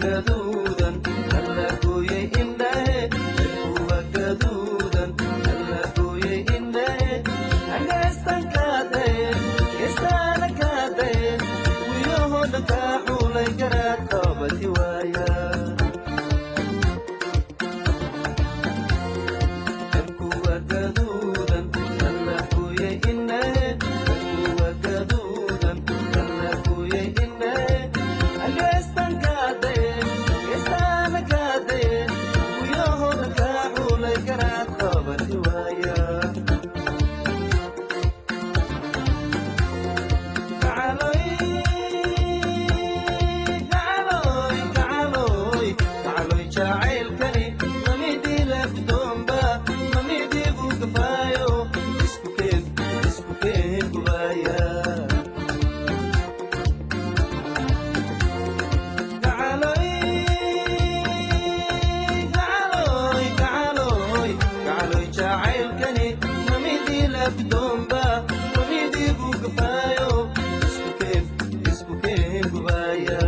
Gaduudan alla gooyey indhahe, cirkuwa gaduudan alla gooyey indhahe, angeestan kaadaye, geestaana kaadaye, guyahooda kaa xulay garaad qabati waaya. Cirkuwa gaduudan alla gooyey indhahe, cirkuwa gaduudan alla gooyey indhahe, angeestan kaadaye, geestaana kaadaye, guyahooda kaa xulay garaad qabati waaya. Gacaloy, gacaloy, gacaloy, gacaloy, jacaylkani mamidii lafdoomba, mamidiigu gafaayo, isku keen, isku keen gubaaya. Gacaloy, gacaloy, gacaloy, gacaloy, jacaylkani mamidii lafdoomba, mamidiigu gafaayo, isku keen, isku keen gubaaya.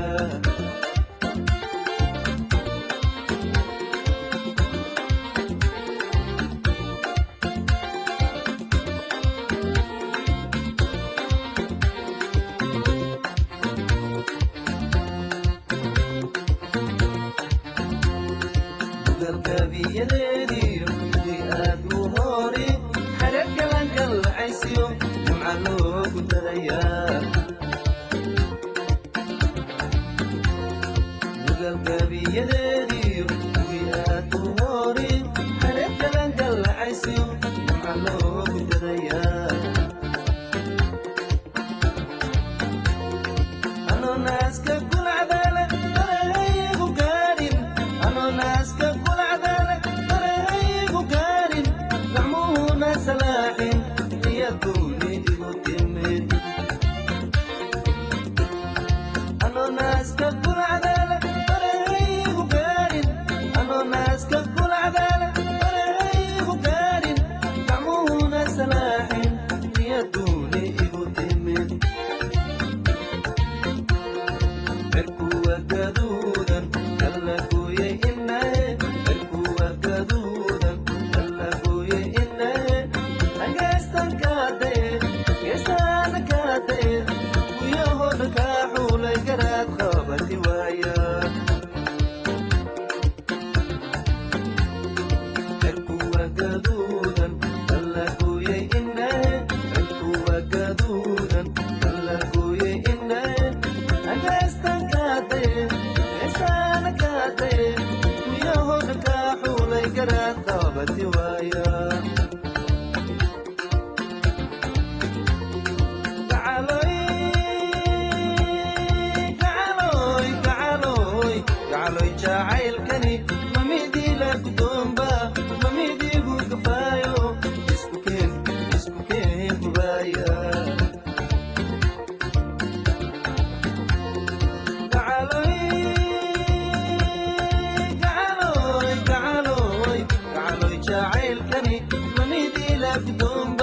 Galgabiyadeediyo wi aad u hori xareerkalankalacaysiyo nimca loogu darayaa. Galgabiyadeediyo wi aad u hori xareerkalankalacaysiyo nimca loogu darayaa. Anonaaska kulacdale darahaygu gaarin, anonaaska kulacdale darahaygu gaarin, gacmuhuna salaaxin iyaduuni igu timid. Anonaaska kulacdale darahaygu gaarin, anonaaska kulacdale darahaygu gaarin, gacmuhuna salaaxin iyaduuni igu timid. Cirkuwa gaduudan alla gooyey indhahe, cirkuwa gaduudan alla gooyey indhahe, angeestan kaadaye, geestaana kaadaye, guyahooda kaa xulay garaad qabati waaya. Cirkuwa gaduudan alla gooyey indhahe, cirkuwa gaduudan alla gooyey indhahe, angeestan kaadaye, geestaana kaadaye, guyahooda kaa xulay garaad qabati waaya. Gacaloy, gacaloy, gacaloy, gacaloy, jacaylkani mamidii la gudoomba, mamidiigu gafaayo, isku keen, isku keen gubaaya. Gacaloy, gacaloy, gacaloy, gacaloy, jacaylkani mamidii la gudoomba.